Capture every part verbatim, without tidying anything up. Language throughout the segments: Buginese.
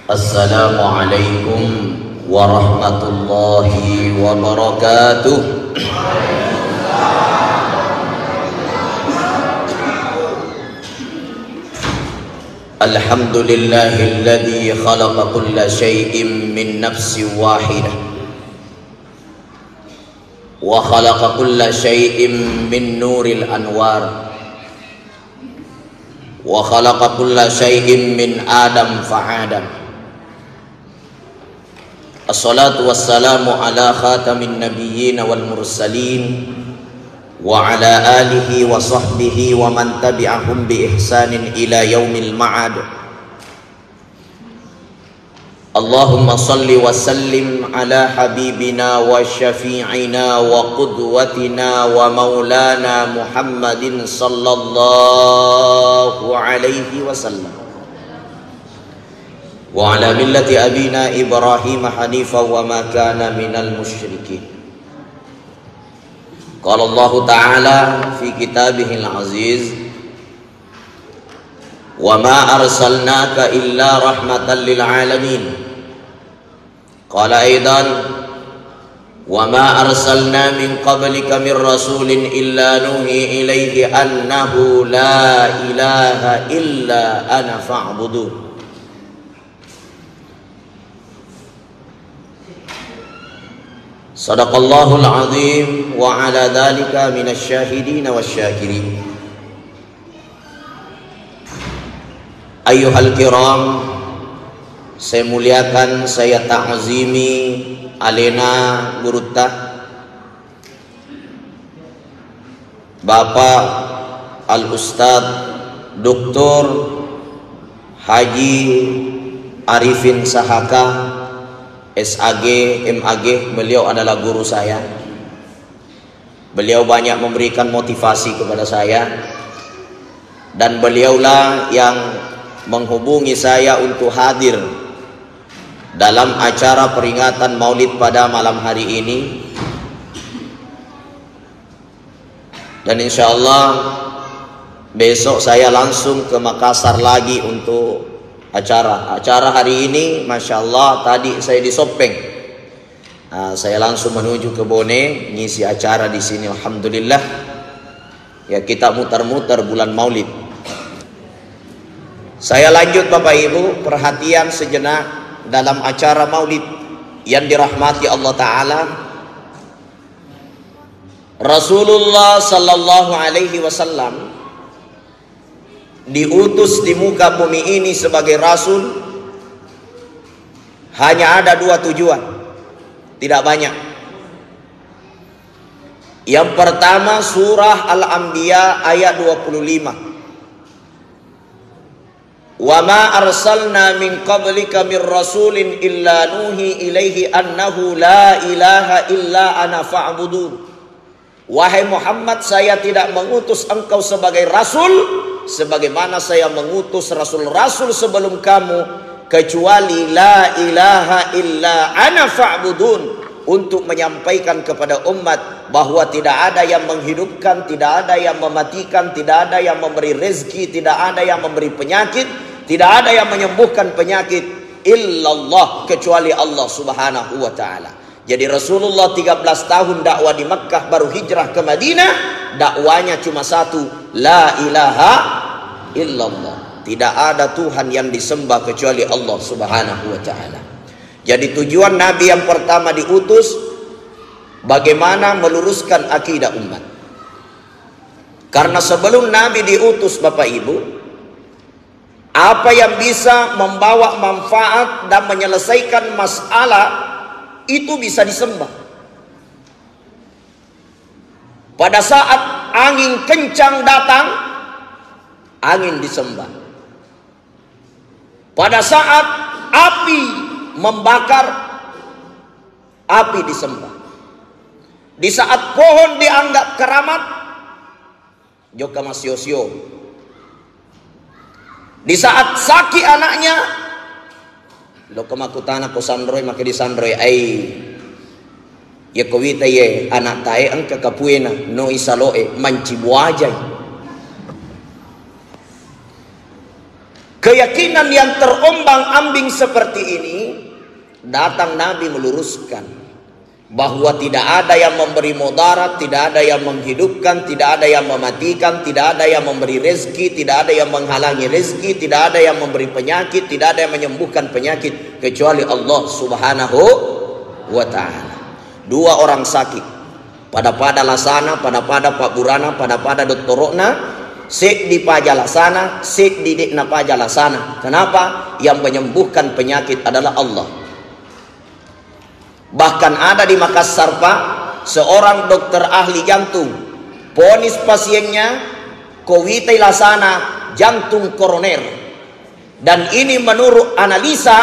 Assalamualaikum warahmatullahi wabarakatuh. Alhamdulillahilladzi khalaqa kulla syai'in min nafsin wahidah. Wa khalaqa kulla syai'in min nuril anwar. Wa khalaqa kulla syai'in min Adam fa Adam. Assalatu wassalamu ala khatamin nabiyyin wal mursalin wa ala alihi wa sahbihi wa man tabi'ahum bi ihsanin ila yaumil ma'ad. Allahumma salli wa sallim ala habibina wa syafi'ina wa qudwatina wa maulana Muhammadin sallallahu alaihi wasallam, wa ala millati abina Ibrahim hanifa wa ma kana minal musyrikin. Qala Allahu ta'ala fi kitabihil aziz, "Wa ma arsalnaka illa rahmatan lil alamin." Qala aidan, "Wa ma arsalna min qablika min rasulin illa nuhi ilaihi annahu la ilaha illa ana fa'budun." Sadaqallahul azim wa ala dzalika minasy syahidin wasy syakirin. Ayyuhal kiram, saya muliakan, saya ta'zimi alena gurutta, Bapak Al Ustadz Doktor Haji Arifin Sahaka, S A G, M A G, beliau adalah guru saya. Beliau banyak memberikan motivasi kepada saya, dan beliaulah yang menghubungi saya untuk hadir dalam acara peringatan Maulid pada malam hari ini. Dan insya Allah besok saya langsung ke Makassar lagi untuk acara. Acara hari ini, masya Allah, tadi saya di Soppeng. Ah, saya langsung menuju ke Bone, ngisi acara di sini. Alhamdulillah. Ya, kita mutar-mutar bulan Maulid. Saya lanjut, Bapak Ibu, perhatian sejenak dalam acara Maulid yang dirahmati Allah Ta'ala. Rasulullah sallallahu alaihi wasallam diutus di muka bumi ini sebagai rasul hanya ada dua tujuan, tidak banyak. Yang pertama, surah Al-Anbiya ayat dua puluh lima. "Wa ma arsalna min qablika min rasulin illa nuhi ilaihi annahu la ilaha illa ana fa'budun." Wahai Muhammad, saya tidak mengutus engkau sebagai rasul sebagaimana saya mengutus rasul-rasul sebelum kamu, kecuali la ilaha illa ana fa'budun, untuk menyampaikan kepada umat bahwa tidak ada yang menghidupkan, tidak ada yang mematikan, tidak ada yang memberi rezeki, tidak ada yang memberi penyakit, tidak ada yang menyembuhkan penyakit illallah, kecuali Allah Subhanahu wa Ta'ala. Jadi, Rasulullah tiga belas tahun dakwah di Makkah, baru hijrah ke Madinah, dakwanya cuma satu, la ilaha illallah. Tidak ada Tuhan yang disembah kecuali Allah Subhanahu wa Ta'ala. Jadi, tujuan Nabi yang pertama diutus bagaimana meluruskan akidah umat. Karena sebelum Nabi diutus, Bapak Ibu, apa yang bisa membawa manfaat dan menyelesaikan masalah itu bisa disembah. Pada saat angin kencang datang, angin disembah. Pada saat api membakar, api disembah. Di saat pohon dianggap keramat, jokka massio-sio. Di saat sakit anaknya, lokka makkutana ko sanroi, maka disanroi, ai, iya ko wita ye anak tae engka kapuena, no isaloe, manci buajai. Keyakinan yang terombang-ambing seperti ini, datang Nabi meluruskan bahwa tidak ada yang memberi mudarat, tidak ada yang menghidupkan, tidak ada yang mematikan, tidak ada yang memberi rezeki, tidak ada yang menghalangi rezeki, tidak ada yang memberi penyakit, tidak ada yang menyembuhkan penyakit, kecuali Allah Subhanahu wa Ta'ala. Dua orang sakit, pada-pada lasana, pada-pada pabburana, pada-pada dottoro'na, seddi paja lasana, seddi de'na paja lasana. Kenapa? Yang menyembuhkan penyakit adalah Allah. Bahkan ada di Makassar, Pak, seorang dokter ahli jantung, ponis pasiennya, ko witai lasana, jantung koroner. Dan ini menurut analisa,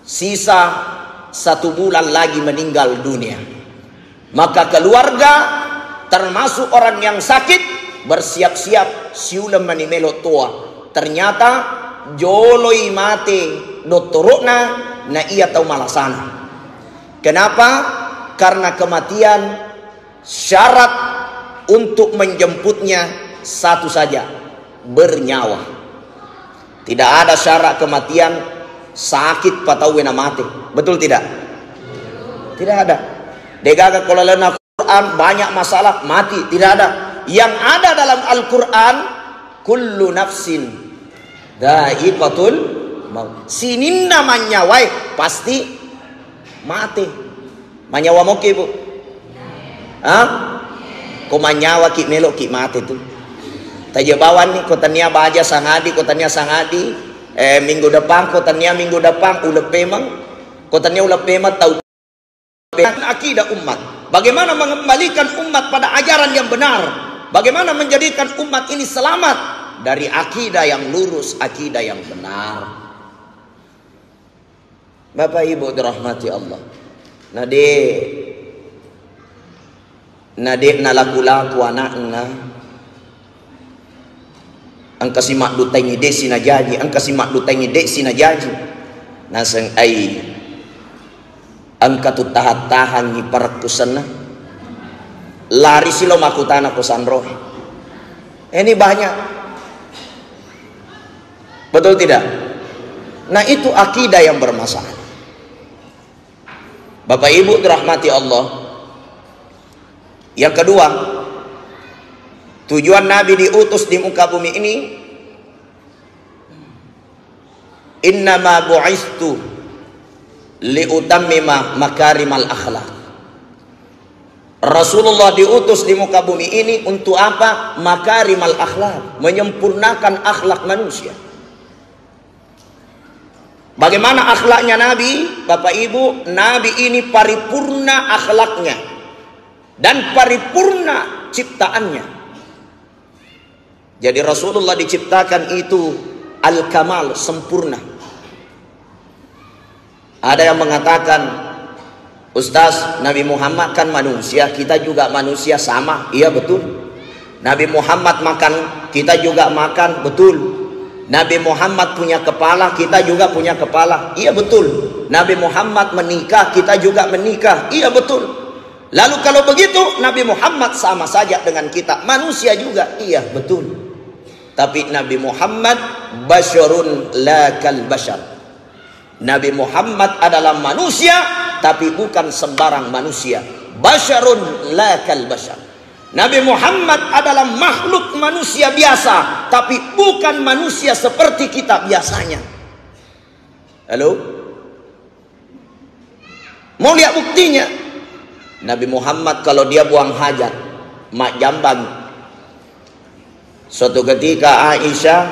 sisa satu bulan lagi meninggal dunia. Maka keluarga, termasuk orang yang sakit, bersiap-siap siuleng mani melo toa. Ternyata joloi mate dottoro'na, na iya tau malasana. Kenapa? Karena kematian, syarat untuk menjemputnya satu saja, bernyawa. Tidak ada syarat kematian sakit patauwe na mate. Betul tidak? Tidak ada. Degaga kalau lain Al-Quran banyak masalah mati. Tidak ada. Yang ada dalam Al-Quran, kullu nafsin dha'iqatul maut. Sininna manyawae pasti mate. Manyawa moki, Bu? Ha? Ko manyawa ki melo ki mate tu. Taja bawanni, ko tania baja sangadi, ko tania sangadi, eh, minggu depan, ko tania minggu depan, uleppemeng, ko tania uleppemeng tau. Akidah umat. Bagaimana mengembalikan umat pada ajaran yang benar? Bagaimana menjadikan umat ini selamat dari akidah yang lurus, akidah yang benar? Bapak Ibu dirahmati Allah. Nade, nade nalaku-laku anakna. Engka si maddutaingi de' sinajaji, engka si maddutaingi de' sinajaji. Naseng ai, engka tu tahan-tahangi parakkusenna. Lari silo makutana ko sanro. Ini banyak. Betul tidak? Nah, itu akidah yang bermasalah. Bapak Ibu dirahmati Allah. Yang kedua, tujuan Nabi diutus di muka bumi ini, innama bu'istu liutammima makarimal akhlak. Rasulullah diutus di muka bumi ini untuk apa? Makarimal akhlak, menyempurnakan akhlak manusia. Bagaimana akhlaknya Nabi? Bapak Ibu, Nabi ini paripurna akhlaknya dan paripurna ciptaannya. Jadi Rasulullah diciptakan itu al-kamal, sempurna. Ada yang mengatakan, "Ustaz, Nabi Muhammad kan manusia, kita juga manusia sama." Iya, betul. Nabi Muhammad makan, kita juga makan, betul. Nabi Muhammad punya kepala, kita juga punya kepala. Iya, betul. Nabi Muhammad menikah, kita juga menikah. Iya, betul. Lalu kalau begitu, Nabi Muhammad sama saja dengan kita, manusia juga. Iya, betul. Tapi Nabi Muhammad basyarun la kal basyar. Nabi Muhammad adalah manusia, tapi bukan sembarang manusia. Basyarun la kal basyar. Nabi Muhammad adalah makhluk manusia biasa, tapi bukan manusia seperti kita biasanya. Halo? Mau lihat buktinya? Nabi Muhammad kalau dia buang hajat, majjambang. Suatu ketika Aisyah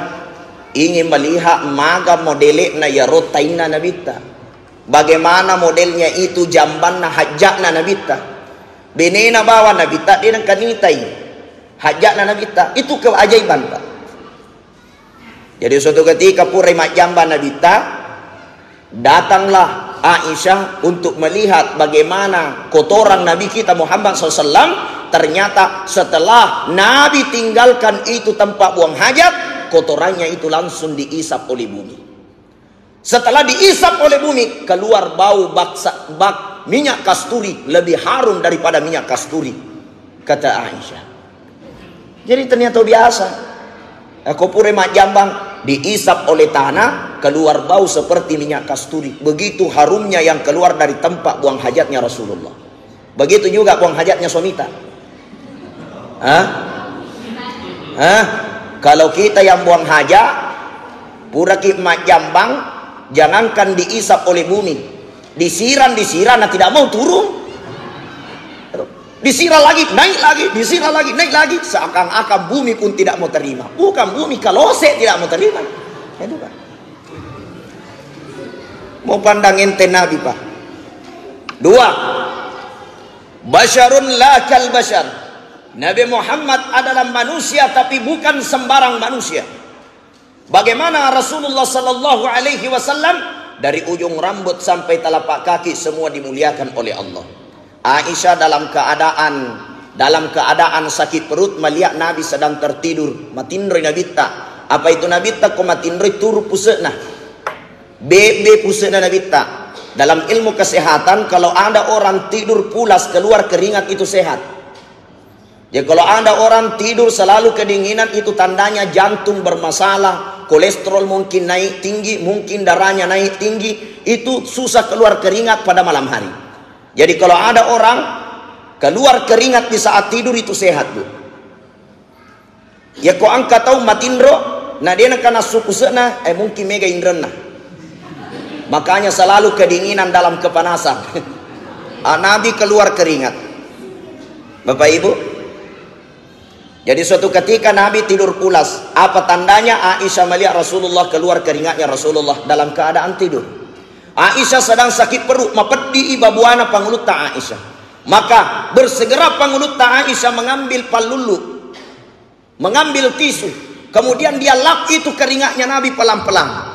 ingin melihat maga modele'na iyaro tainna Nabitta. Bagaimana modelnya itu jambanna hajja'na Nabitta. Benena bawa Nabitta, de' nengka nitai hajja'na Nabitta. Itu keajaiban, Pak. Jadi suatu ketika purai majjambang Nabitta, datanglah Aisyah untuk melihat bagaimana kotoran Nabi kita Muhammad sallallahu alaihi wasallam. Ternyata setelah Nabi tinggalkan itu tempat buang hajat, kotorannya itu langsung diisap oleh bumi. Setelah diisap oleh bumi, keluar bau bak, bak minyak kasturi, lebih harum daripada minyak kasturi, kata Aisyah. Jadi ternyata biasa. Aku pura majjambang, Diisap oleh tanah, keluar bau seperti minyak kasturi. Begitu harumnya yang keluar dari tempat buang hajatnya Rasulullah. Begitu juga buang hajatnya suamita. Hah? Hah? Kalau kita yang buang hajat, puraki majjambang, jangankan diisap oleh bumi, disiram, disiram, nah tidak mau turun. Disiram lagi, naik lagi, disiram lagi, naik lagi, seakan-akan bumi pun tidak mau terima. Bukan bumi, kalose tidak mau terima. Itu, Pak. Mau pandang ente Nabi, Pak. Dua, basyarun la kal basyar. Nabi Muhammad adalah manusia, tapi bukan sembarang manusia. Bagaimana Rasulullah sallallahu alaihi wasallam? Dari ujung rambut sampai telapak kaki semua dimuliakan oleh Allah. Aisyah dalam keadaan, dalam keadaan sakit perut melihat Nabi sedang tertidur, matinroi Nabitta. Apa itu Nabitta ko matinroi? Turu puse'na. Bebe puse'na Nabitta. Dalam ilmu kesehatan, kalau ada orang tidur pulas keluar keringat, itu sehat. Jadi kalau ada orang tidur selalu kedinginan, itu tandanya jantung bermasalah, kolesterol mungkin naik tinggi, mungkin darahnya naik tinggi, itu susah keluar keringat pada malam hari. Jadi kalau ada orang keluar keringat di saat tidur, itu sehat, Bu. Ya, ko engka tau matinro, na de nengka nassu puse'na, eh, mungkin mega inrenna. Makanya selalu kedinginan dalam kepanasan. Ah, Nabi keluar keringat. Bapak Ibu, jadi suatu ketika Nabi tidur pulas. Apa tandanya? Aisyah melihat Rasulullah keluar keringatnya Rasulullah dalam keadaan tidur. Aisyah sedang sakit perut, mapeddi i babuana pangulutta Aisyah. Maka bersegera pangulutta Aisyah mengambil pallulu, mengambil tisu, kemudian dia lap itu keringatnya Nabi pelan-pelan.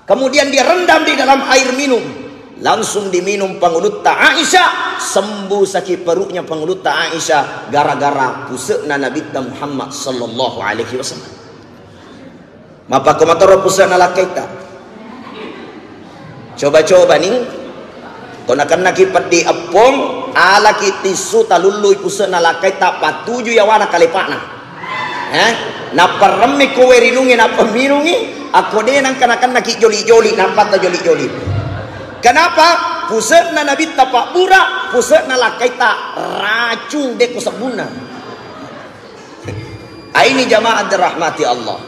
Kemudian dia rendam di dalam air minum. Langsung diminum pangulutta Aisyah, sembuh sakit perutnya pangulutta Aisyah gara-gara puse'na Nabitta Muhammad sallallahu alaihi wasallam. Mappakko matoro puse'na lakkaitta. Coba-coba ni, ko nakennaki peddi eppong, alaki tissu, talullui puse'na lakkaitta, pattuju yawana kalepa'na. Eh? Nappa remme ko wae rinungnge, nappa minungi, akko de nengka nakennaki joli-joli, nappa ta joli-joli. Kenapa? Puse'na Nabitta pabbura, puse'na lakkaitta racung, dekko sebbunna. Ah, ini jamaah dirahmati Allah.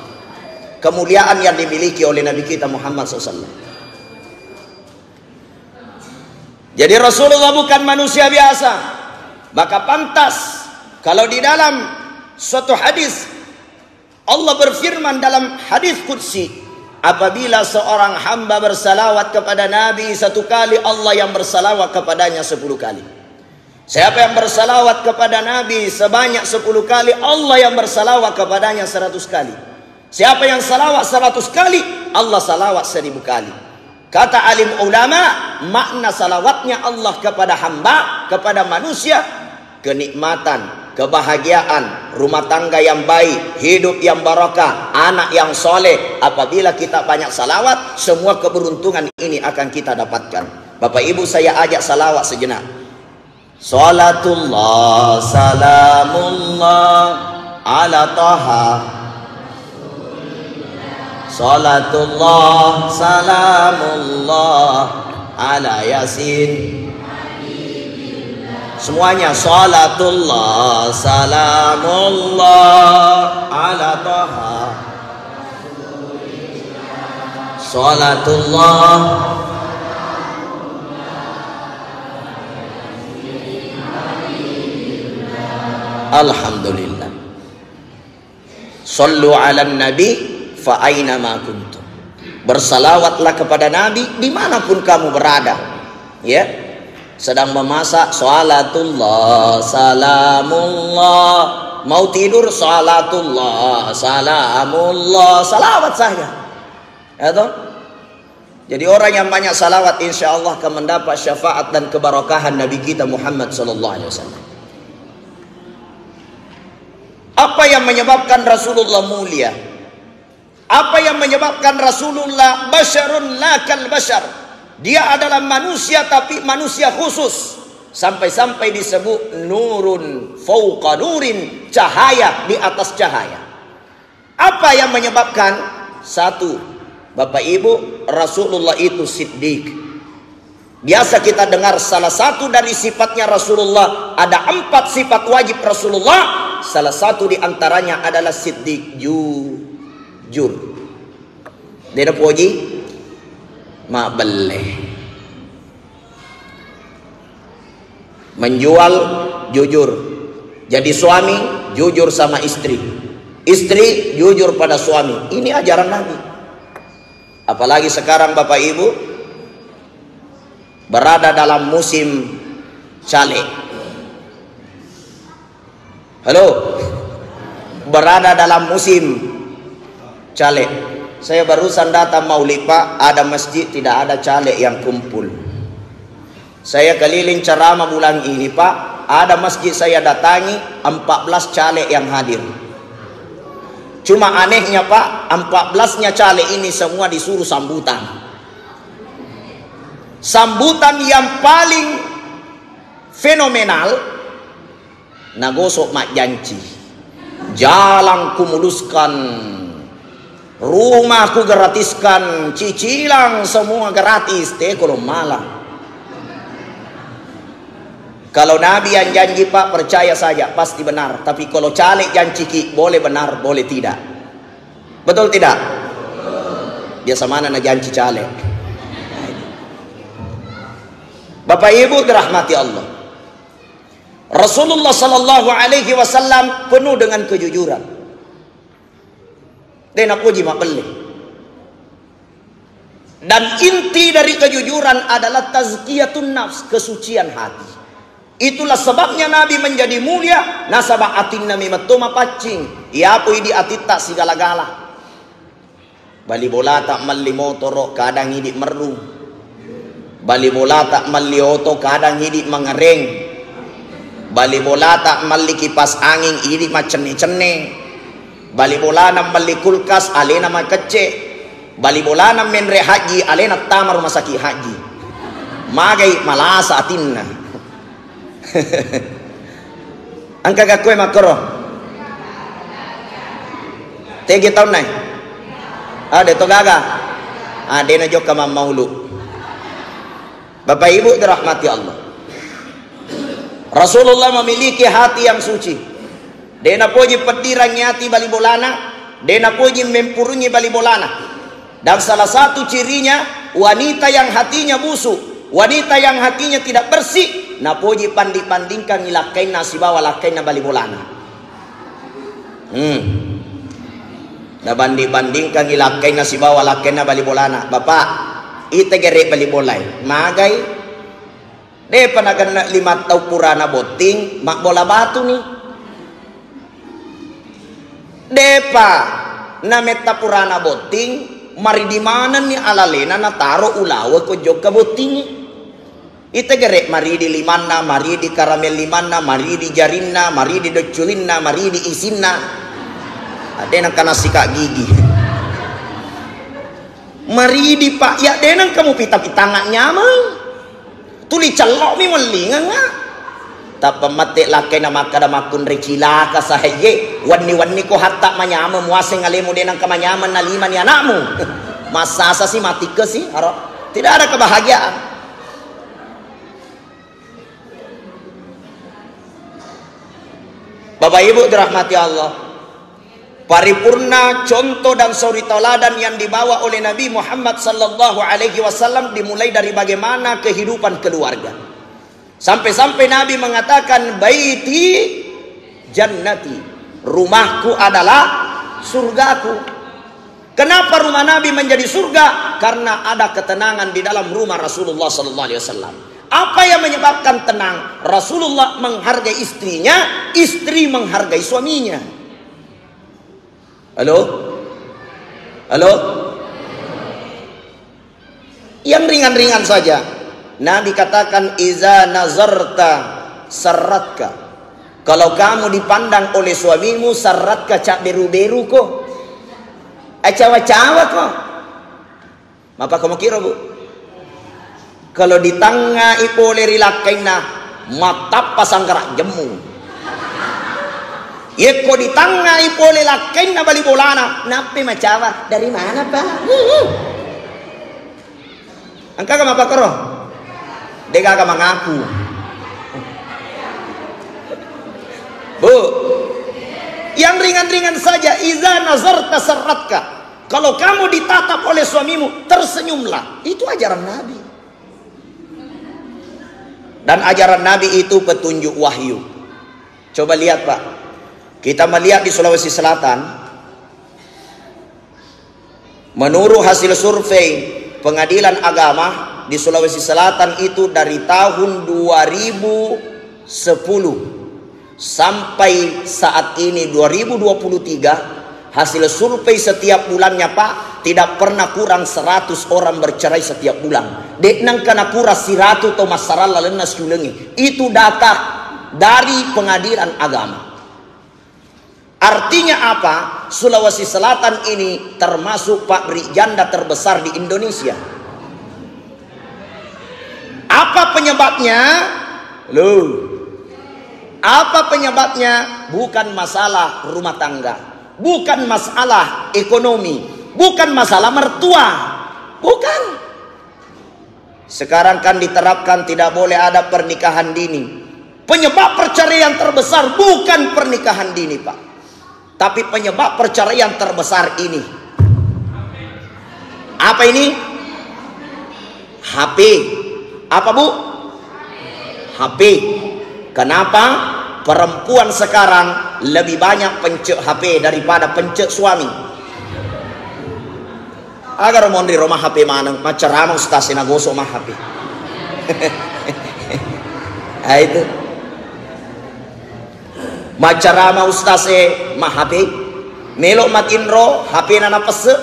Kemuliaan yang dimiliki oleh Nabi kita Muhammad sallallahu alaihi wasallam. Jadi Rasulullah bukan manusia biasa. Maka pantas kalau di dalam suatu hadis Allah berfirman dalam hadis qudsi, apabila seorang hamba bersalawat kepada Nabi satu kali, Allah yang bersalawat kepadanya sepuluh kali. Siapa yang bersalawat kepada Nabi sebanyak sepuluh kali, Allah yang bersalawat kepadanya seratus kali. Siapa yang salawat seratus kali, Allah salawat seribu kali. Kata alim ulama, makna salawatnya Allah kepada hamba, kepada manusia, kenikmatan, kebahagiaan, rumah tangga yang baik, hidup yang barakah, anak yang soleh. Apabila kita banyak salawat, semua keberuntungan ini akan kita dapatkan. Bapak Ibu, saya ajak salawat sejenak. Salatullah salamullah ala Taha. Salatullah salamullah ala Yasin. Semuanya, salatullah salamullah ala Taha. Salatullah. Alhamdulillah. Sallu ala nabi fa aina ma kuntum. Bersalawatlah kepada Nabi dimanapun kamu berada. Ya. Sedang memasak, salatullah, salamullah. Mau tidur, salatullah, salamullah. Salawat saja. Ya toh? Jadi orang yang banyak salawat, insya Allah akan mendapat syafaat dan keberkahan Nabi kita Muhammad sallallahu alaihi wasallam. Apa yang menyebabkan Rasulullah mulia? Apa yang menyebabkan Rasulullah basyarun la kal basyar? Dia adalah manusia, tapi manusia khusus. Sampai-sampai disebut nurun fauqa nurin, cahaya di atas cahaya. Apa yang menyebabkan? Satu, Bapak Ibu, Rasulullah itu siddiq. Biasa kita dengar salah satu dari sifatnya Rasulullah, ada empat sifat wajib Rasulullah, salah satu di antaranya adalah siddiq, jujur. Dena poji? Mabelle. Menjual, jujur. Jadi suami, jujur sama istri. Istri, jujur pada suami. Ini ajaran Nabi. Apalagi sekarang, Bapak Ibu, berada dalam musim caleg. Halo? Berada dalam musim caleg. Saya barusan datang maulid, Pak, ada masjid tidak ada caleg yang kumpul. Saya keliling ceramah bulan ini, Pak, ada masjid saya datangi, empat belas caleg yang hadir. Cuma anehnya, Pak, empat belasnya caleg ini semua disuruh sambutan. Sambutan yang paling fenomenal, nagosok majjanci. Jalan kumuluskan, rumah kugratiskan, cicilan semua gratis, teko lo mala. Kalau Nabi yang janji, Pak, percaya saja, pasti benar. Tapi kalau caleg janci ki, boleh benar, boleh tidak. Betul tidak? Biasa mana na janci caleg. Bapak Ibu dirahmati Allah. Rasulullah sallallahu alaihi wasallam penuh dengan kejujuran. Dena poji mabelle. Dan inti dari kejujuran adalah tazkiyatun nafs, kesucian hati. Itulah sebabnya Nabi menjadi mulia, nasaba atinna memetto mapaccing. Yapo idi atitta sigala-gala. Bali bolata melli motoro, kadang idi merru. Bali bolata melli oto, kadang idi mangereng. Bali bolata melli kipas angin, idi macenne-cenne. Bali bolana melli kulkas, alena makecce. Bali bolana menre haji, alena tama rumah sakit haji. Magai malasa atinna. Engka gakkoe makkoro. Tegi taunna? Ade to gaga. Adena jokka mammaulu. Bapak Ibu dirahmati Allah. Rasulullah memiliki hati yang suci. Dena poji peddirangi ati bali bolana, dena poji mempurungi bali bolana. Dan salah satu cirinya, wanita yang hatinya busuk, wanita yang hatinya tidak bersih, napoji banding-bandingkan lakkainna sibawa lakkainna bali bolana. Hmm. Nabanding-bandingkan lakkainna sibawa lakkainna bali bolana. Bapak, ite gere bali bolai. Magai? Depa nagenna lima tau purana botting, mabbola batuni. Depa nametta purana botting, maridi manenni alalena nataro ulawa ko jokka bottingnge. Ite gere maridi limanna, maridi karamel limanna, maridi jarinna, maridi docculinna, maridi isinna. Ade nengka nasika gigi. Maridi, Pak, ya de nengka mupita-pitanga nyameng. Tuli cello'mi wellingengnga. Tappa mette lakkaina makkada makkunrai cilaka sahaiye, wenni-wenni ko hatta manyameng muaseng alemu de nengka manyameng nalimani anakmu. Massasa si matikke si, aro. Tidak ada kebahagiaan. Bapak Ibu dirahmati Allah. Paripurna contoh dan suri tauladan yang dibawa oleh Nabi Muhammad sallallahu alaihi wasallam dimulai dari bagaimana kehidupan keluarga. Sampai-sampai Nabi mengatakan, "Baiti jannati, rumahku adalah surgaku." Kenapa rumah Nabi menjadi surga? Karena ada ketenangan di dalam rumah Rasulullah sallallahu alaihi wasallam. Apa yang menyebabkan tenang? Rasulullah menghargai istrinya, istri menghargai suaminya. Halo? Halo? Yang ringan-ringan saja. Nabi katakan, "Iza nazarta sarratka." Kalau kamu dipandang oleh suamimu, sarratka, cak beru-beru ko. Acawa-cawa ko. Mapakko mukiro, Bu? Kalau ditangngai pole ri lakkainna, mattappa sanggara jemmu. Yekko ditangngai pole lakkainna bali bolana, nappe macawa, "Dari mana, Pak?" Engkaga mappakkoro? Degaga mangaku. Bu, yang ringan-ringan saja, iza nazarta sarratka. Kalau kamu ditatap oleh suamimu, tersenyumlah. Itu ajaran Nabi. Dan ajaran Nabi itu petunjuk wahyu. Coba lihat, Pak. Kita melihat di Sulawesi Selatan, menurut hasil survei Pengadilan Agama di Sulawesi Selatan itu dari tahun dua ribu sepuluh sampai saat ini dua ribu dua puluh tiga, hasil survei setiap bulannya, Pak, tidak pernah kurang seratus orang bercerai setiap bulan. De'na engka nakurang siratu tau massarang lalenna siulengnge. Itu data dari Pengadilan Agama. Artinya apa? Sulawesi Selatan ini termasuk pabrik janda terbesar di Indonesia. Apa penyebabnya? Loh. Apa penyebabnya? Bukan masalah rumah tangga, bukan masalah ekonomi, bukan masalah mertua. Bukan. Sekarang kan diterapkan tidak boleh ada pernikahan dini. Penyebab perceraian terbesar bukan pernikahan dini, Pak. Tapi penyebab perceraian terbesar ini. Apa ini? H P. Apa, Bu? H P. Kenapa? Perempuan sekarang lebih banyak pencet H P daripada pencet suami. Agaro monri ro ma H P maneng, maccarama ustaz e nagosok ma H P. Ah, itu. Maccarama ustaz e ma H P. Melo matinro, H P na napesse.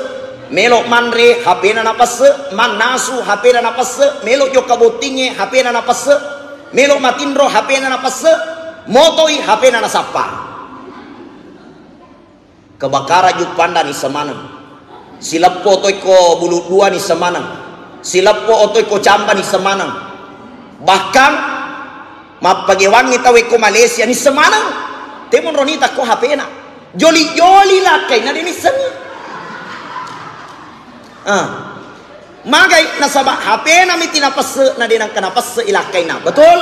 Melo manre, H P na napesse. Mannasu, H P na napesse. Melo jokka bottingnge, H P na napesse. Melo matinro, H P na napesse. Motoi, H P na nasappa. Kebakara juppanda nisseng maneng. Sileppo oto ko bulu dua nisseng maneng. Sileppo oto ko camba nisseng maneng. Bahkan mappagewangngi tau ko Malaysia nisseng maneng. Te monro nita ko H P na. Joli-joli lakkainna de nissengi. Ah. Magai nasaba H P na miti napesse na de nangka napesse i lakkainna. Betul?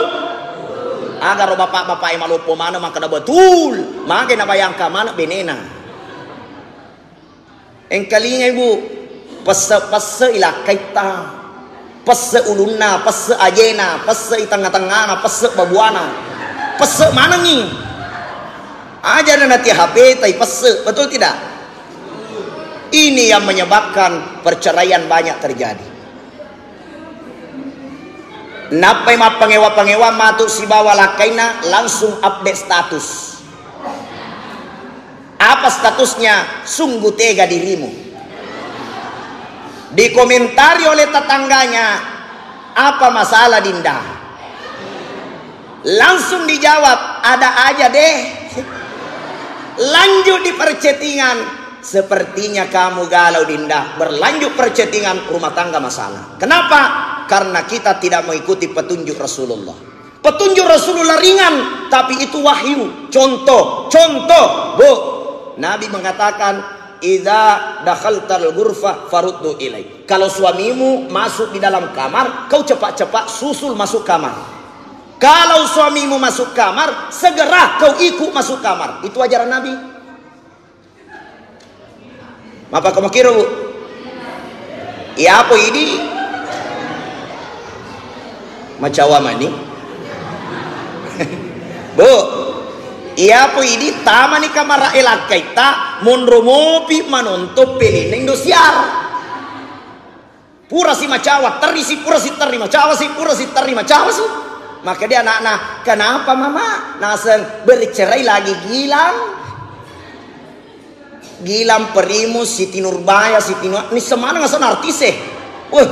Agaro bapak-bapak e maloppo maneng makkeda betul. Magai nabayangka maneng benena. Engkalingai, Bu, pesse-pesse i lakkaitta. Pesse ulunna, pesse ajena, pesse i tengnga-tengngana, pesse babuana. Pesse manengi. Aja na nati H P tai pesse, betul tidak? Ini yang menyebabkan perceraian banyak terjadi. Nappai mappangewa-pangewa matu sibawa lakkainna langsung update status. Apa statusnya? Sungguh tega dirimu. Dikomentari oleh tetangganya, "Apa masalah, Dinda?" Langsung dijawab, "Ada aja deh." Lanjut di percettingan, "Sepertinya kamu galau, Dinda." Berlanjut percettingan, rumah tangga masalah. Kenapa? Karena kita tidak mengikuti petunjuk Rasulullah. Petunjuk Rasulullah ringan, tapi itu wahyu. Contoh, contoh, Bu. Nabi mengatakan, "Idza dakhaltal ghurfa faruddu ilai." Kalau suamimu masuk di dalam kamar, kau cepat-cepat susul masuk kamar. Kalau suamimu masuk kamar, segera kau ikut masuk kamar. Itu ajaran Nabi. Mapakko makkiro, Bu? Iyapo idi macawa mani. Bu, iyapo idi tamani kamara e lakkaitta, monro mopi manontong pelinna Indosiar. Purasi macawa, terrisi, purasi terri, macawasi, purasi terri, macawasi. Makkeda anakna, "Kenapa, Mama?" Naseng, "Bercerai lagi Gilang." Gilang, Primus, Siti Nurbaya, Siti Nur-, nisseng maneng asenna artis e. Weh.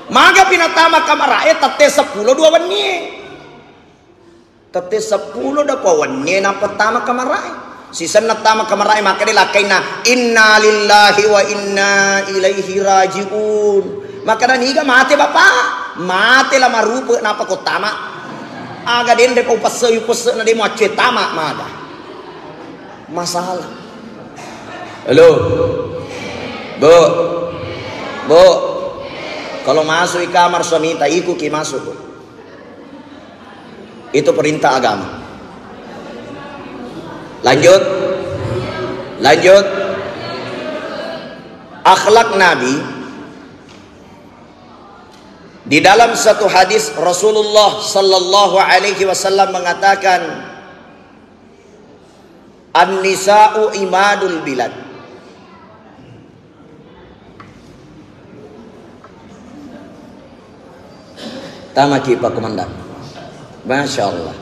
Magapi natama kamara e tette seppulo dua wenni e. Tette seppulo dua wenni e nappa tama kamara e. Sisenna tama kamara e makkeda lakkainna, "Inna lillahi wa inna ilaihi rajiun." Makkeda, "Niga mate, Bapak?" "Mate la marupe nappa ko tama." Aga denre ko upassewi upasse'na de muaccue tama maga. Masalah. Halo. Bu. Bu. Kalau masuk di kamar suamita, ikuki masuk, Bu. Itu perintah agama. Lanjut. Lanjut. Akhlak Nabi. Di dalam satu hadis, Rasulullah sallallahu alaihi wasallam mengatakan, "An-nisa'u imadul bilad." Tamaki, Pak Komandan. Masya Allah.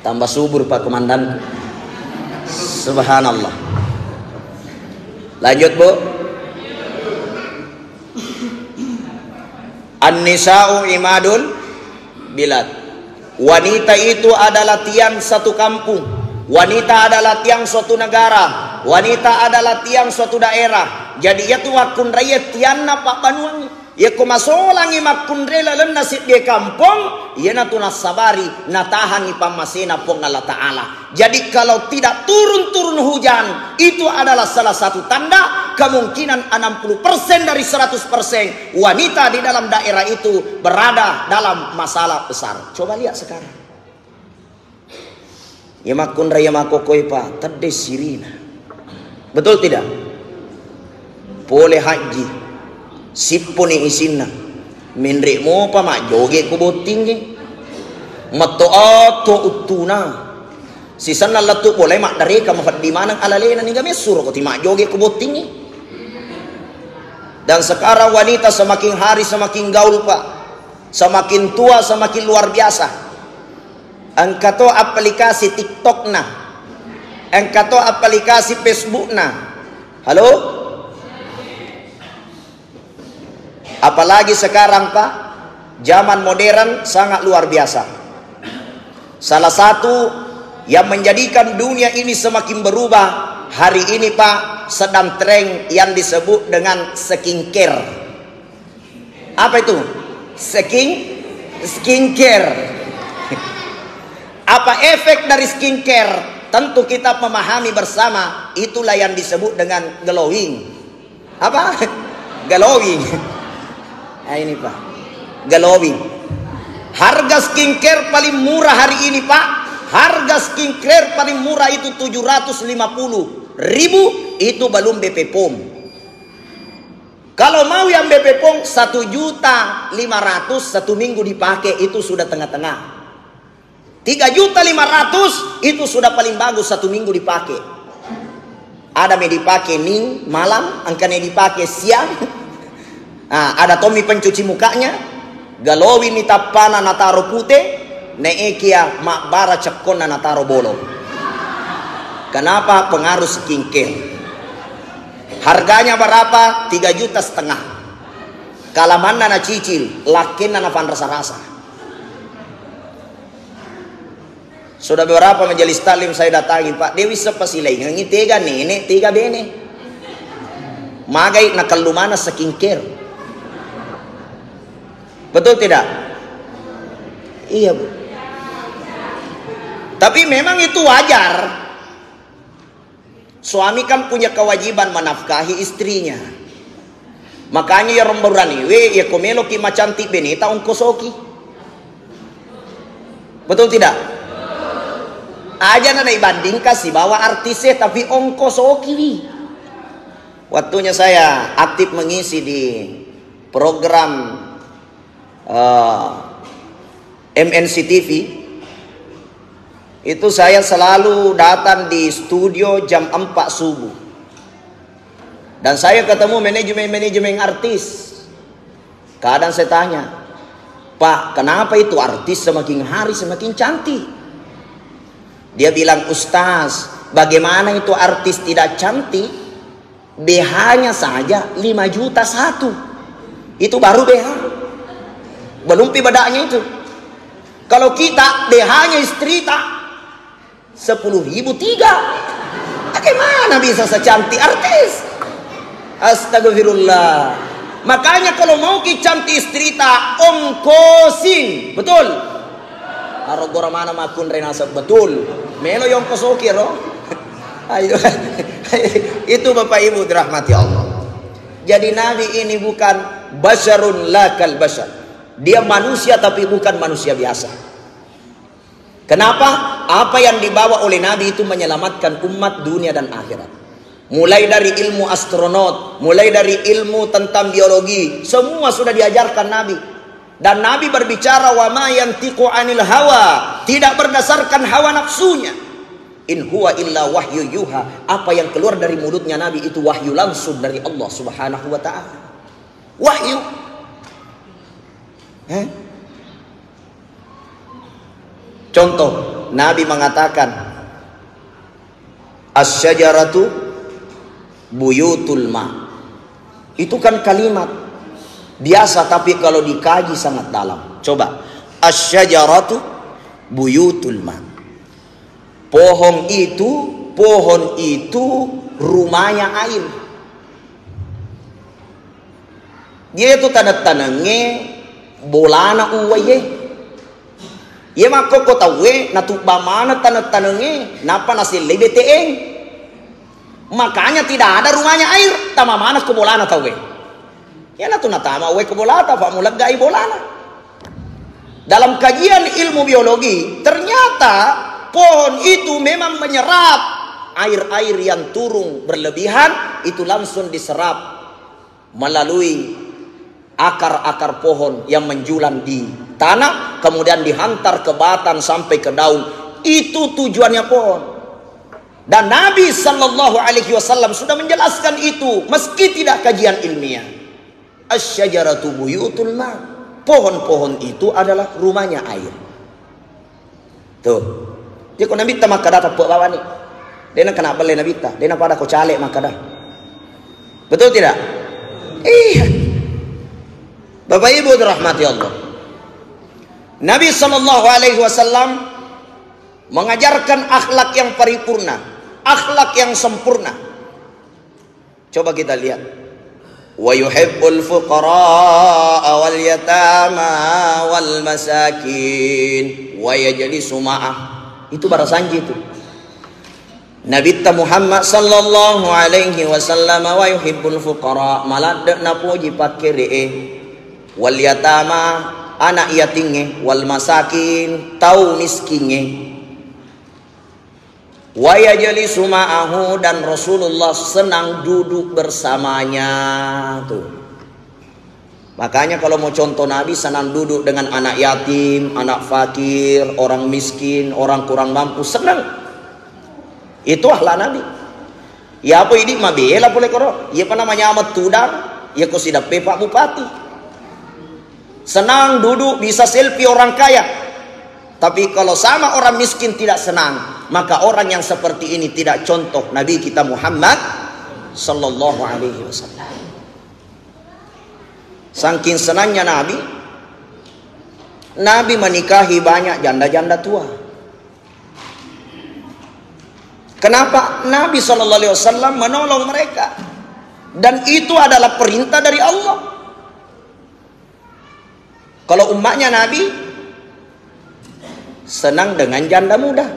Tambah subur, Pak Komandan. Subhanallah. Lanjut, Bu. An-nisa'u imadul bilad. Wanita itu adalah tiang satu kampung. Wanita adalah tiang suatu negara. Wanita adalah tiang suatu daerah. Jadi, iyatu makkunraie tianna pabbanuangngi. Iyako masolangngi makkunrai lalenna seddie kampong, iyanatu nassabari, natahangngi pammasena Puang Allah Ta'ala. Jadi, kalau tidak turun-turun hujan, itu adalah salah satu tanda kemungkinan enam puluh persen dari seratus persen wanita di dalam daerah itu berada dalam masalah besar. Coba lihat sekarang. Iya makkunrai iya makkokkoe, Pak, tedde sirina. Betul tidak? Pole haji, sipponi isinna. Menre mopa majjoge ko bottingnge. Metto atto uttuna. Sisenna lettu pole maddareka mafeddi maneng alalena, niga messuro ko ti majjoge ko bottingnge. Dan sekarang wanita semakin hari semakin gaul, Pak. Semakin tua semakin luar biasa. Engka to aplikasi TikTok-na. Engka to aplikasi Facebook-na. Halo? Apalagi sekarang, Pak, zaman modern sangat luar biasa. Salah satu yang menjadikan dunia ini semakin berubah hari ini, Pak, sedang tren yang disebut dengan skincare. Apa itu? Skin, skincare. Apa efek dari skincare? Tentu kita memahami bersama, itulah yang disebut dengan glowing. Apa? Glowing. Nah, ini, Pak. Glowing. Harga skincare paling murah hari ini, Pak. Harga skincare paling murah itu tujuh ratus lima puluh ribu, itu belum B P pom. Kalau mau yang B P pom, satu juta lima ratus satu minggu dipakai, itu sudah tengah-tengah. Tiga juta lima ratus itu sudah paling bagus satu minggu dipakai. Ada me dipakai ning malam, engka ne dipakai siang. Ah, ada tommi pencuci mukanya, galowi mi tappana nataro pute, neekia mabbara cekkonna nataro bolong. Kenapa? Pengaruh skincare. Harganya berapa? Tiga juta setengah. Kalamanna nacicil, lakkenna nafanrasa-rasa. Sudah beberapa majelis taklim saya datangi, Pak, de wisseng pasilaingengngi tega nenek, tega bene. Magai nakellu maneng skincare. Betul tidak? Iya, Bu. Tapi memang itu wajar. Suami kan punya kewajiban menafkahi istrinya. Makanya ya romboraniwe, ya ko meloki macantik beneta ongkosoki. Betul tidak? Aja na ibandingkan sibawa artisnya, tapi ongkosoki wi. Waktunya saya aktif mengisi di program eh, M N C T V, itu saya selalu datang di studio jam empat subuh. Dan saya ketemu manajemen-manajemen artis. Kadang saya tanya, "Pak, kenapa itu artis semakin hari semakin cantik?" Dia bilang, "Ustaz, bagaimana itu artis tidak cantik? B H-nya saja lima juta satu. Itu baru B H. Belum pi bedaknya itu. Kalau kita, B H-nya istri tak sepuluh ribu tiga. Bagaimana bisa secantik artis?" Astagfirullah. Makanya kalau mau ki cantik istri tak ongkosin. Betul? Aro gora mana makkunrai naseng betul. Melo yongko soki ro. Ayo. Itu Bapak Ibu dirahmati Allah. Jadi Nabi ini bukan basyarun la kal basyar. Dia manusia tapi bukan manusia biasa. Kenapa? Apa yang dibawa oleh Nabi itu menyelamatkan umat dunia dan akhirat. Mulai dari ilmu astronot, mulai dari ilmu tentang biologi, semua sudah diajarkan Nabi. Dan Nabi berbicara, "Wa ma yantiqu anil hawa," tidak berdasarkan hawa nafsunya. "In huwa illa wahyu yuha," apa yang keluar dari mulutnya Nabi itu wahyu langsung dari Allah Subhanahu wa Ta'ala. Wahyu. Eh? Contoh, Nabi mengatakan, "Asy-syajaratu buyutul ma." Itu kan kalimat biasa, tapi kalau dikaji sangat dalam. Coba, "Asy-syajaratu buyutul ma." Pohon itu, pohon itu rumahnya air. Iye tu taneng-tanengnge bolana uwaiye. Iye makkokko tauwe natubba maneng taneng-tanengnge, nappa nasellei B T N. Makanya tidak ada rumahnya air, tama maneng ko bolana tauwe. Iyanatu natama uwai ko bolata, fa muleggai bolana. Dalam kajian ilmu biologi, ternyata pohon itu memang menyerap air-air yang turun berlebihan, itu langsung diserap melalui akar-akar pohon yang menjulang di tanah, kemudian dihantar ke batang sampai ke daun. Itu tujuannya pohon. Dan Nabi Sallallahu Alaihi Wasallam sudah menjelaskan itu, meski tidak kajian ilmiah. "Asy-syajaratu buyutul ma." Pohon-pohon itu adalah rumahnya air. Tuh. Jadi ko Nabitta makkada teppe bawani. Dena kena belle Nabitta, dena pada ko caleg makkada. Betul tidak? Iya. Bapak Ibu dirahmati Allah. Nabi Sallallahu Alaihi Wasallam mengajarkan akhlak yang paripurna, akhlak yang sempurna. Coba kita lihat. "Wa yuhibbul fuqara wal yatama wal masakin wa yajlisu ma'ah." Itu barasanji itu. Nabitta Muhammad Sallallahu Alaihi Wasallam, "Wa yuhibbul fuqara," maladde napoji pakkere'e, "wal yatama," anak yatingnge, "wal masakin," tau miskingnge. "Wa yajlisu ma'ahu," dan Rasulullah senang duduk bersamanya. Tuh. Makanya kalau mau contoh Nabi, senang duduk dengan anak yatim, anak fakir, orang miskin, orang kurang mampu, senang. Itu akhlak Nabi. Ya apa idi mabela pole koro? Iya pa namanya Ahmad Tudang, iya ko sidappe Pak Bupati. Senang duduk bisa selfie orang kaya. Tapi kalau sama orang miskin tidak senang, maka orang yang seperti ini tidak contoh Nabi kita Muhammad Sallallahu Alaihi Wasallam. Saking senangnya Nabi, Nabi menikahi banyak janda-janda tua. Kenapa? Nabi Sallallahu Alaihi Wasallam menolong mereka, dan itu adalah perintah dari Allah. Kalau umatnya Nabi, senang dengan janda muda.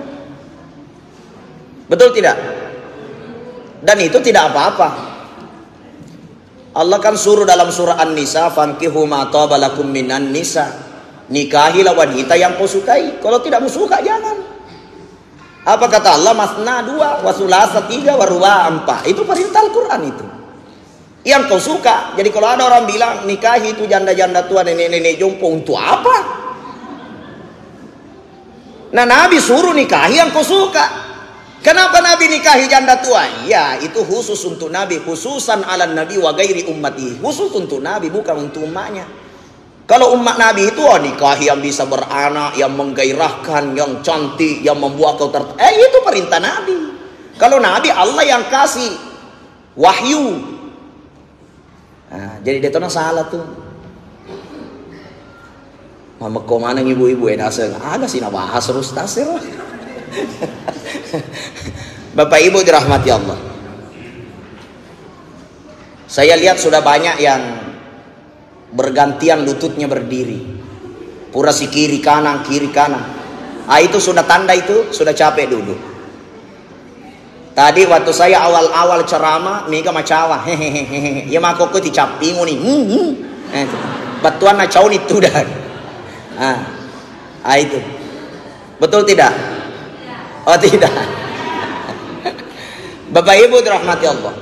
Betul tidak? Dan itu tidak apa-apa. Allah kan suruh dalam surah An-Nisa, "Fankihu ma taba lakum minan nisa." Nikahilah wanita yang kau sukai. Kalau tidak mau suka, jangan. Apa kata Allah? "Masna dua, wa sulasa tiga, wa ruba empat." Itu perintah Al-Quran itu. Yang kau suka. Jadi kalau ada orang bilang, "Nikahi itu janda-janda tua, nenek-nenek jompo, untuk apa?" Nah, Nabi suruh nikahi yang kau suka. Kenapa Nabi nikahi janda tua? Ya, itu khusus untuk Nabi, khususan ala Nabi wa gairi ummati. Khusus untuk Nabi, bukan untuk umatnya. Kalau umat Nabi itu, oh, nikahi yang bisa beranak, yang menggairahkan, yang cantik, yang membuat kau tertarik. Eh, itu perintah Nabi. Kalau Nabi, Allah yang kasih wahyu. Nah, jadi dia tuh salah tuh. Mamekko maneng ibu-ibu, eh, naseng. Ada sih nabahas terus tasir. Bapak Ibu dirahmati Allah. Saya lihat sudah banyak yang bergantian lututnya berdiri. Pura si kiri kanan, kiri kanan. Ah, itu sudah tanda itu, sudah capek duduk. Tadi waktu saya awal-awal ceramah, mega macawa. Hehehe. Ya makokko ticappinguni. Hmm, hmm. Eh, itu. Battuanna cauni tuda. Ah. Ah, itu. Betul tidak? Oh, tidak. Bapak Ibu dirahmati Allah.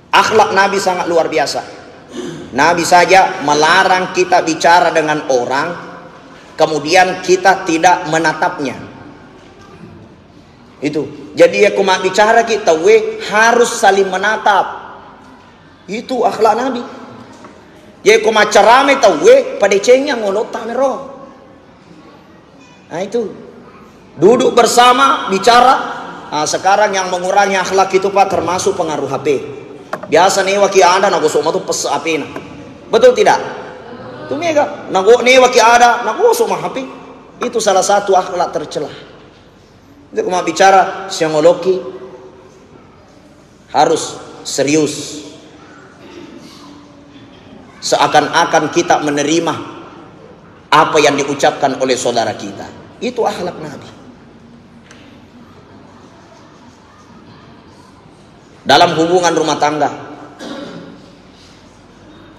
Akhlak Nabi sangat luar biasa. Nabi saja melarang kita bicara dengan orang, kemudian kita tidak menatapnya. Itu. Jadi, ya, ko mabbicara ki tauwe harus saling menatap. Itu akhlak Nabi. Ya, ko maccarame tauwe, padecengi angolotta mero. Nah, itu. Duduk bersama, bicara. Nah, sekarang yang mengurangi akhlak itu, Pak, termasuk pengaruh H P. Biasa newaki ada, nagosok matu pesse H P-na. Betul tidak? Itu mega. Nago-, newaki ada, nagosok ma H P. Itu salah satu akhlak tercela. Itu ko mabbicara, siangoloki harus serius. Seakan-akan kita menerima apa yang diucapkan oleh saudara kita. Itu akhlak Nabi. Dalam hubungan rumah tangga,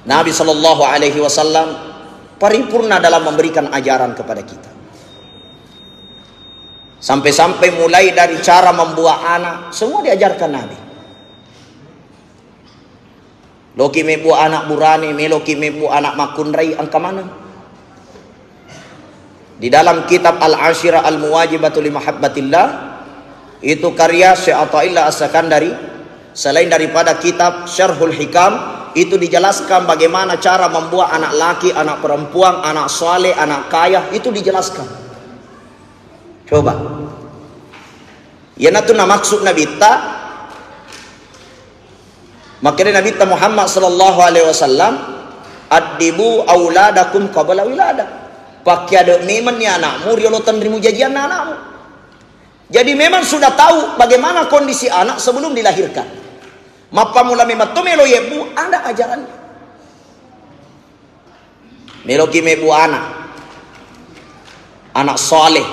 Nabi Shallallahu Alaihi Wasallam paripurna dalam memberikan ajaran kepada kita. Sampai-sampai mulai dari cara membuat anak, semua diajarkan Nabi. Loki mebbu anak burane, meloki mebbu anak makkunrai, engka maneng. Di dalam kitab Al-Ashirah Al-Muwajibatu li Mahabbatillah, itu karya Syekh Athaillah As-Sakandari, selain daripada kitab Syarhul Hikam, itu dijelaskan bagaimana cara membuat anak laki, anak perempuan, anak saleh, anak kaya, itu dijelaskan. Coba. Iyanatu namaksud Nabitta, makkedai Nabitta Muhammad sallallahu alaihi wasallam, "Addibu auladakum qabla wilada." Pakkiade memenni anakmu riolo tenrimu jajianna anakmu. Jadi memang sudah tahu bagaimana kondisi anak sebelum dilahirkan. Mappamula memang to melo yebbu, ada ajarannya. Meloki mebbu anak, anak saleh.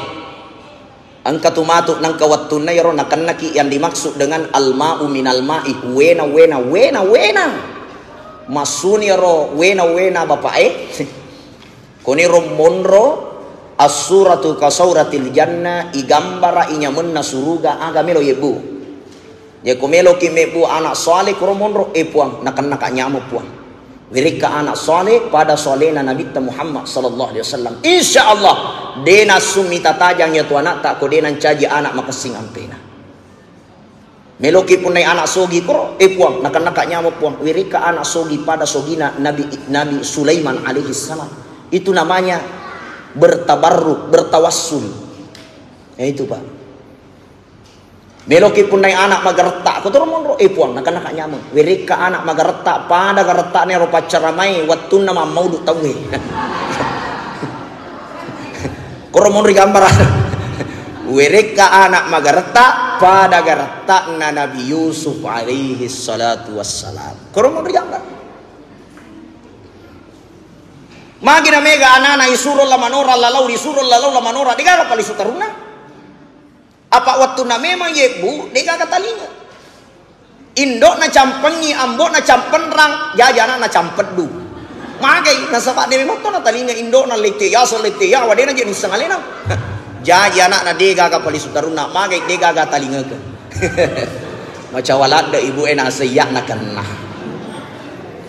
Engka tu matu nengka wettunna iyaro nakennaki yang dimaksud dengan al-ma'u minal ma'i, wena, wena, wena, wena. Massuni iyaro wena, wena, bapak e. Koniro monro, as-suratu kasauratil jannah, igambara inyamenna suruga, aga melo yebbu. Jekko meloki mebbu anak saleh, koro monro, eh Puang, nakennaka nyameng Puang. Wirekka anak saleh pada salehna Nabitta Muhammad sallallahu alaihi wasallam. Insya Allah, de nassummi tatajang yatu anakta ko de nancaji anak makessing ampena. Meloki punnai anak sogi koro, eh Puang, nakennaka nyameng Puang. Wirekka anak sogi pada sogina Nabi, Nabi Sulaiman alaihi salam. Itu namanya bertabarruk, bertawassul. Ya itu, Pak. Meloki punnai anak magaretta, ko toro monro, eh Puang, nakennaka nyameng. Wirekka anak magaretta, pada garettana ero paccaramae wettunna mammaulu tauwe. Koro monri gambara. Wirekka anak magaretta, pada garettana Nabi Yusuf alaihi salatu wassalam. Koro monri gambara. Magi na mega anana isuro la manora lalau, isuro lalau la manora, degaga palisu tarunna. Apa wettunna memang yebbu, degaga talinga. Indo'na campengngi, ambo'na campenrang, jaji ana'na campeddu. Magai, nasaba de memang to natalinga indo'na lette yaseng lette yawa, de naje nisseng alena. Jaji ana'na degaga palisu tarunna, magai degaga talingakeng. Macawa ladde ibu e naseng iya nakenna.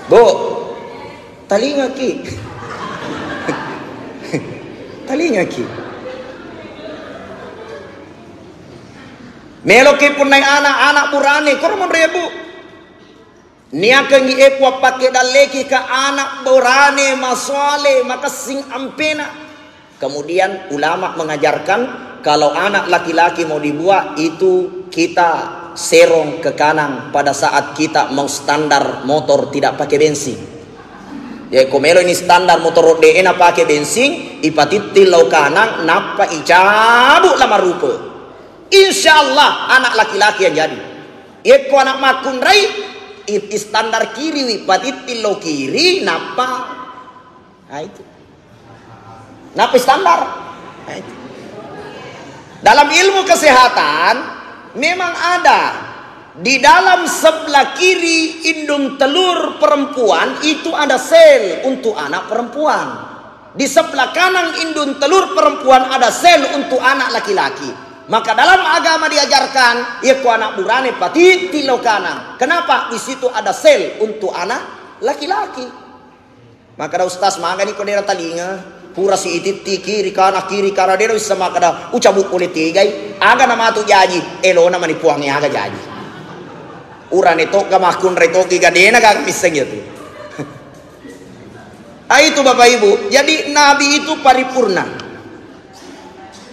Bu, talingaki. Talingaki. Meloki punnai anak, anak burane, koro monro yebbu. Niakengi e Puang pakke dalleki ka anak burane, maswale, makessing ampena. Kemudian ulama mengajarkan kalau anak laki-laki mau dibuat itu kita serong ke kanan pada saat kita mau standar motor tidak pakai bensin. Jadi ko melo ini standar motor de na pakai bensin, ipatitting lao kanang, nappa icabu la marupe. Insya Allah anak laki-laki yang jadi. Yekko anak makkunrai, i-, istandar kiriwi, patitting lao kiri, nappa. Nah, itu. Nappa istandar. Dalam ilmu kesehatan, memang ada di dalam sebelah kiri indung telur perempuan itu ada sel untuk anak perempuan. Di sebelah kanan indung telur perempuan ada sel untuk anak laki-laki. Maka dalam agama diajarkan, yekko anak burane patitti lo kanan. Kenapa? Di situ ada sel untuk anak laki-laki. Makkeda ustaz, magani ko dera talinga, pura si ititti kiri kana, kiri kana, dera wissa makkeda ucabu pole tegai, aga namatu jaji, elona mani puangnge aga jaji. Urane to ga makkunrai to ga dena ga misseng ya tu. Ah, itu Bapak Ibu, jadi Nabi itu paripurna.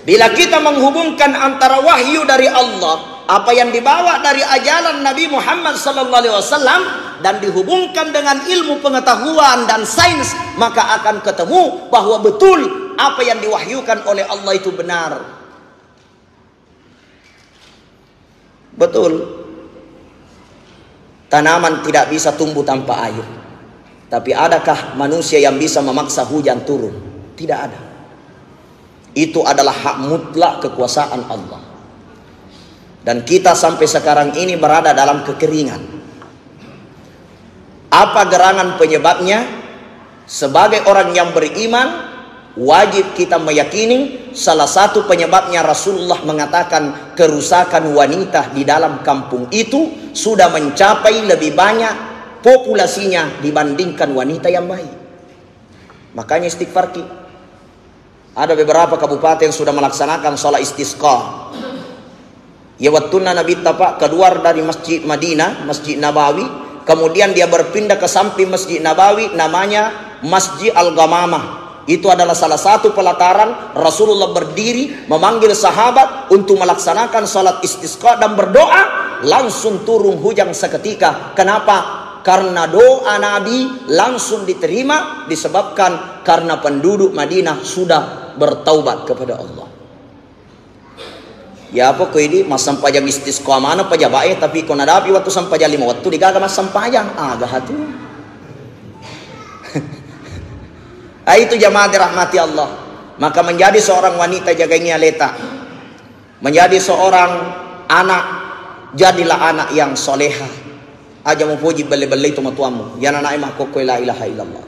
Bila kita menghubungkan antara wahyu dari Allah, apa yang dibawa dari ajaran Nabi Muhammad sallallahu alaihi wasallam, dan dihubungkan dengan ilmu pengetahuan dan sains, maka akan ketemu bahwa betul apa yang diwahyukan oleh Allah itu benar. Betul. Tanaman tidak bisa tumbuh tanpa air. Tapi adakah manusia yang bisa memaksa hujan turun? Tidak ada. Itu adalah hak mutlak kekuasaan Allah. Dan kita sampai sekarang ini berada dalam kekeringan. Apa gerangan penyebabnya? Sebagai orang yang beriman, wajib kita meyakini salah satu penyebabnya Rasulullah mengatakan kerusakan wanita di dalam kampung itu sudah mencapai lebih banyak populasinya dibandingkan wanita yang baik. Makanya istighfar ki. Ada beberapa kabupaten sudah melaksanakan sholat istisqa. Ya, wettunna Nabitta, Pak, keluar dari Masjid Madinah, Masjid Nabawi, kemudian dia berpindah ke samping Masjid Nabawi, namanya Masjid Al-Ghamamah. Itu adalah salah satu pelataran Rasulullah berdiri, memanggil sahabat untuk melaksanakan sholat istisqa dan berdoa, langsung turun hujan seketika. Kenapa? Karena doa Nabi langsung diterima, disebabkan karena penduduk Madinah sudah bertaubat kepada Allah. Ya, apa ko idi massempajang istisqa mana pajaba'e, tapi ko nadapi waktu sempajang lima waktu digaga massempajang, aga hatu. Ah, itu jamaah dirahmati Allah. Maka menjadi seorang wanita jagai aleta. Menjadi seorang anak, jadilah anak yang soleha. Aja mupoji belle-belle itu matuammu. Yana nae makkokkoe la ilaha illallah.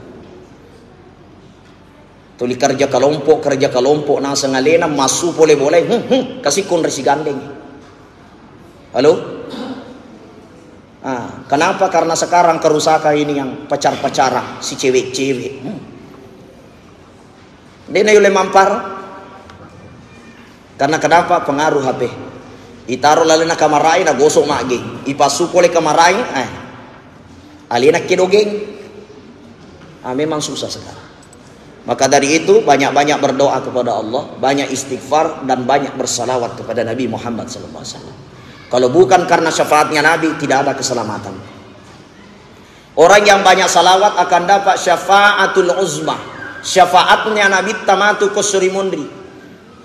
Tuli kerja kelompok, kerja kelompok, naseng alena, massu pole bolai, hmm, hmm, kasi konre sigandeng. Halo? Ah, kenapa? Karena sekarang kerusakan ini yang pacar-pacaran, si cewek-cewek. Hmm. Dena yole mampar. Karena kenapa? Pengaruh H P. Itaro lalena kamarai, na gosok magge. Ipassu pole kamarai, eh. Alena ke dogeng. Ah, memang susah sekarang. Maka dari itu, banyak-banyak berdoa kepada Allah, banyak istighfar, dan banyak bersalawat kepada Nabi Muhammad sallallahu alaihi wasallam. Kalau bukan karena syafaatnya Nabi, tidak ada keselamatan. Orang yang banyak salawat akan dapat syafaatul uzma. Syafaatnya Nabi tamatu ko suri munri.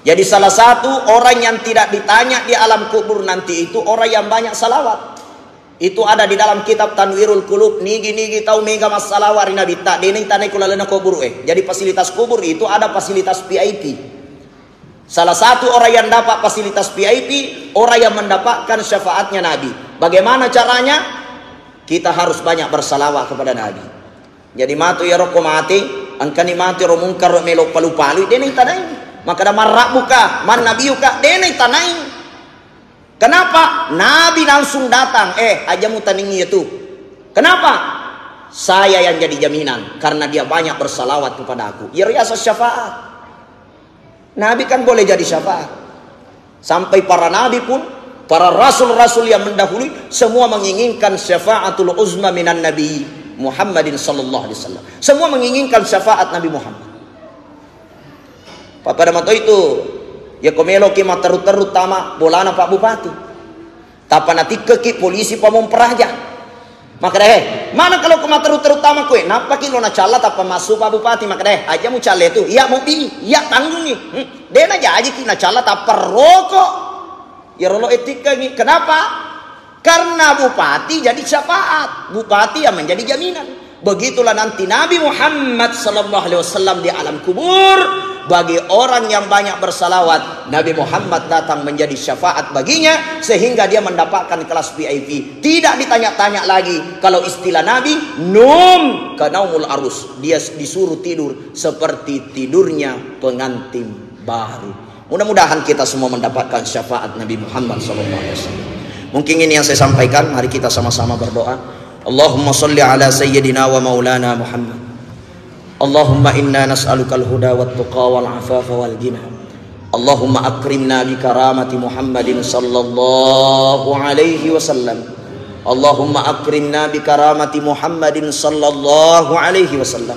Jadi salah satu orang yang tidak ditanya di alam kubur nanti itu orang yang banyak salawat. Itu ada di dalam kitab Tanwirul Qulub, nigi-nigi tau mega massalawa ri Nabitta, dena itanai ku lalena kubur e. Jadi fasilitas kubur itu ada fasilitas V I P. Salah satu orang yang dapat fasilitas V I P, orang yang mendapatkan syafaatnya Nabi. Bagaimana caranya? Kita harus banyak bersalawat kepada Nabi. Jadi matu iyaro ko mate, engkani mate ro mungkar ro melo palu-palu, dena itanai. Maka da marrabbuka, man nabiyuka, dena itanai. Kenapa? Nabi langsung datang, "Eh, aja mutaningi itu." Kenapa? "Saya yang jadi jaminan karena dia banyak bersalawat kepada aku." Ya riasa syafaat. Nabi kan boleh jadi syafaat. Sampai para nabi pun, para rasul-rasul yang mendahului, semua menginginkan syafaatul uzma minan nabi Muhammadin sallallahu alaihi wasallam. Semua menginginkan syafaat Nabi Muhammad. Pappada mato itu, ya ko meloki matteru-teru tama bolana Pak Bupati. Tappa natikkeki polisi Pamong Praja. Makkeda, "Eh, mana kalau ko matteru-teru tama koe?" Nappaki lo nacalla tappa massu Pak Bupati. Makkeda, "Eh, aja mucalle tu. Iya mobi, iya tanggungi." Hmm, de najajiki nacalla tappa roko. Ya rolo etikkangi. Kenapa? Karena bupati jadi syafaat. Bupati yang menjadi jaminan. Begitulah nanti Nabi Muhammad sallallahu alaihi wasallam di alam kubur. Bagi orang yang banyak bersalawat, Nabi Muhammad datang menjadi syafaat baginya, sehingga dia mendapatkan kelas V I P. Tidak ditanya-tanya lagi. Kalau istilah Nabi, num ke naumul arus. Dia disuruh tidur seperti tidurnya pengantin baru. Mudah-mudahan kita semua mendapatkan syafaat Nabi Muhammad sallallahu alaihi wasallam. Mungkin ini yang saya sampaikan, mari kita sama-sama berdoa. Allahumma salli ala sayyidina wa maulana Muhammad. Allahumma inna nas'alukal huda wat tuqa wal afafa wal ghina. Allahumma akrimna bi karamati Muhammadin sallallahu alaihi wasallam. Allahumma akrimna bi karamati Muhammadin sallallahu alaihi wasallam.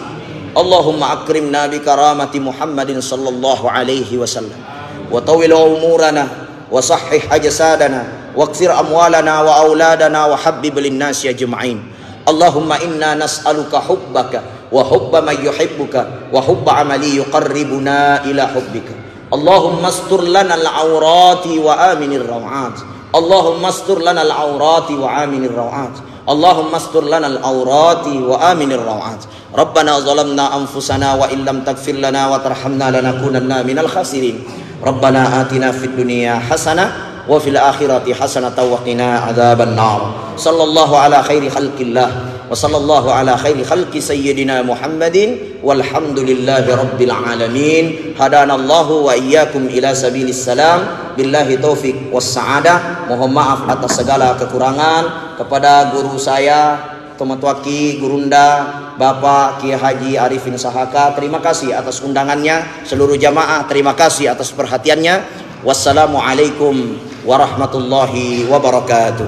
Allahumma akrimna bi karamati Muhammadin sallallahu alaihi wasallam. Wa tawwil umurana wa sahhih ajsadana waghfir amwalana wa auladana wa habbib linnasi ajma'in. Allahumma inna nas'aluka hubbaka wa hubba man yuhibbuka wa hubba amali yuqarribuna ila hubbika. Allahumma astur lana al-aurati wa aminir rawat. Allahumma astur lana al-aurati wa aminir rawat. Allahumma astur lana al-aurati wa aminir rawat. Rabbana zalamna anfusana wa illam taghfir lana wa tarhamna lanakunanna minal khasirin. Rabbana atina fid dunya hasanah wa fil akhirati hasanatan wa qina adzaban nar. Sallallahu ala khairi khalqillah wa sallallahu ala khairi khalqi sayyidina Muhammadin walhamdulillahi rabbil alamin. Hadanallahu wa iyyakum ila sabilis salam. Billahi taufik was sa'adah. Mohon maaf atas segala kekurangan. Kepada guru saya, tomatoaki, gurunda, Bapak Kiai Haji Arifin Sahaka, terima kasih atas undangannya. Seluruh jamaah, terima kasih atas perhatiannya. Wassalamualaikum warahmatullahi wabarakatuh.